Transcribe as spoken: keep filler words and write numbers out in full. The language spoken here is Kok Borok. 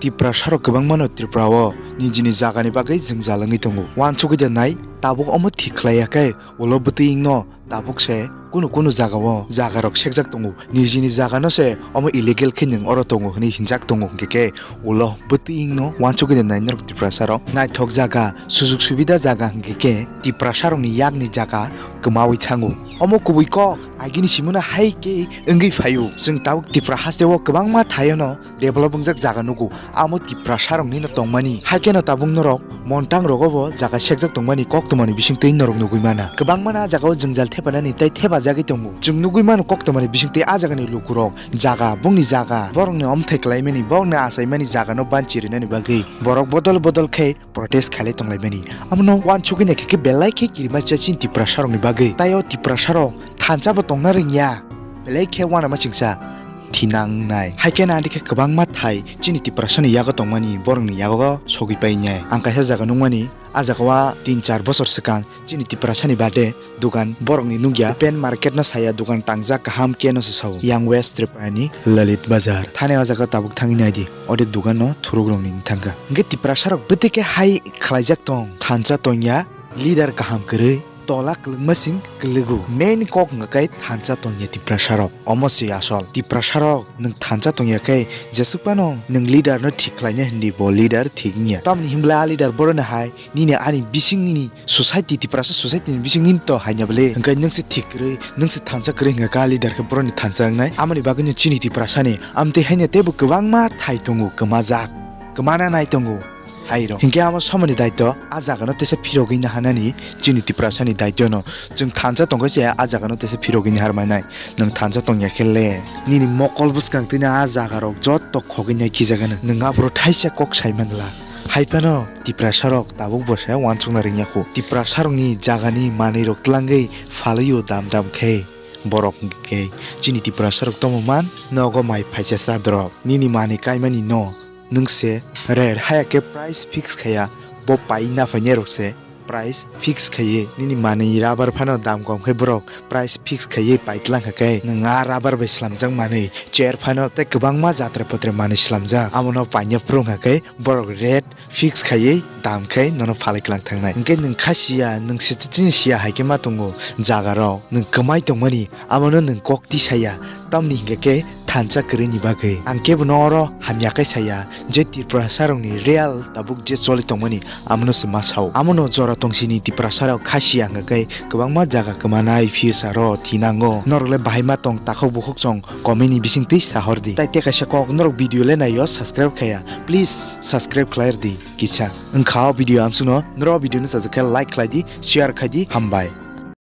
Tiprasarok kwbangmano Tripura o nijini jagani bagwi jwngjal wngwi tongo. Uansugwi de nai, tabuk omo thik khlai ya khe ulo bwtwi wngno tabuk se kunu kunu jagao jagarok sekjak tongo. Nijini jagano se omo illegal khe nwng oro tongo hwnwi hinjak tongo, hwnkhe khe ulo bwtwi wngno uansugwi de nai norok Tiprasarok. Naithok jaga, sujug subida jaga hwnkhe khe Tiprasarokni yakni jaga kwmawi thango. Omo kubui kok, agini simino hai khe wngwi phaio. Chwng tabuk Tripura hasteo kwbangma thaiono develop wngjak jaga nugo. Amo Tiprasaroknino tongmani. Hai kheno tabuk norok Montang rogo bo jaga sekjak tongmani koktwmani bisingtwi norok nugwi mana. Kwbangmano ah jagao jwngjal thepanani tei thepajagwi tongo. Chwng nugwi mano koktwmani bisingtwi ah jagani lukurok jaga, bongni jaga, borokni omthai khlaimani, borokni achaimani jagano banchi rinani bagwi borok bodol bodol khe protest khailai tonglaimani. Amono uansugwi naikhe khe belai khe kirima cha chini Tiprasarokni bagwi. Tei o Tiprasarok thansa bo tongna rwngya. Belai khe uanama chingsa thinangnai. Hai khe nadi khe kwbangma thai chini Tiprasani yago tongmani borokni yago sogwi painai. Ang kaisa jaga nukmani, ah jagao tin char bosor swkang chini Tiprasani bade dugan borokni nukya. Open market no saya, dugan tangjak kaham khe no se sao. Yang West Tripurani Lalit Bazar. Thani o jaga tabuk thangwi naidi. Ode dugan no thuruk rokni wngthangkha. Hwnkhe Tiprasarok bwtwi khe hai khlaijak tong. Thansa tongya, leader kaham kwrwi, tola kwlwngma sing kwlwgo. Main kok hwnkha khe thansa tongya Tiprasarok. Omo se asol. Tiprasarok nwng thansa tongya khe jesuk phano nwng leader no thik khlaina hindi, bo leader thik wngya. Tamni himla a leader boroni hai nini ani bising nini society, Tiprasa society ni bising nini to haina bwle. Hwnkhe nwng se thik kwrwi, nwng se thansa kwrwi hwnkha khe a leader khe boroni thansa wngnai. Amoni bagwino chini Tiprasani amtwi haino teibo kwbangma thai tongo, kwmajak, kwmana nai tongo. Hai rok. Hwnkhe amo samani daityo a jagano teisa phirogwi nahanani chini Tiprasani daityo no. Chwng thansa tongkhe se a jagano teisa phirogwi nahar manai. Nwng thansa tongya khe le. Nini mokol bwskang twino a jagarok jotto khogwi nai khijagano. Nwng aphuru thaisa kok sai mangla. Hai phano Tiprasarok tabuk bo se uansukna rwngya kho. Tiprasarokni jagani manwirok twlangwi phalwio dam dam khe borok khe chini Tiprasarok tongmo man nogo mai phaisa cha drop. Nini manwi kaimani no nwng se rare haya khe price fix khaya, bo pai naphainai rok se price fix khaiwi nini manwi rubber phano dam kom khe borok price fix khaiwi paitlang kha khe nwng a rubber bai slamjak manwi chair phano tei kwbangma jatra potre manwi slamjak, amono paina phwrwng kha khe borok rate fix khaiwi dam khe nono phalwi kwlang thangnai. Hwnkhe nwng kha siya, nwng se chini siya hai khe ma tongo jaga rok, nwng kwmai tongmani amono nwng kok tisaya, tamni hwnkhe khe thansa kwrwini bagwi. Ang kebono oro hamya khe saya je Tiprasarokni real tabuk je choli tongmani amono se ma sao. Amono jora tongsini Tiprasarok kha siya hwnkha khe kwbangma jaga kwmanai, future o thinango. Norok le bahai ma tong takhuk bukhuk chong comment ni bising twi sahor di. Tai tei kaisa kok norok video le naio subscribe khaya, please subscribe khlai di kisa. Wngkha o video amsukno, norok video no chajak khe like khlai di, share khai di, hambai.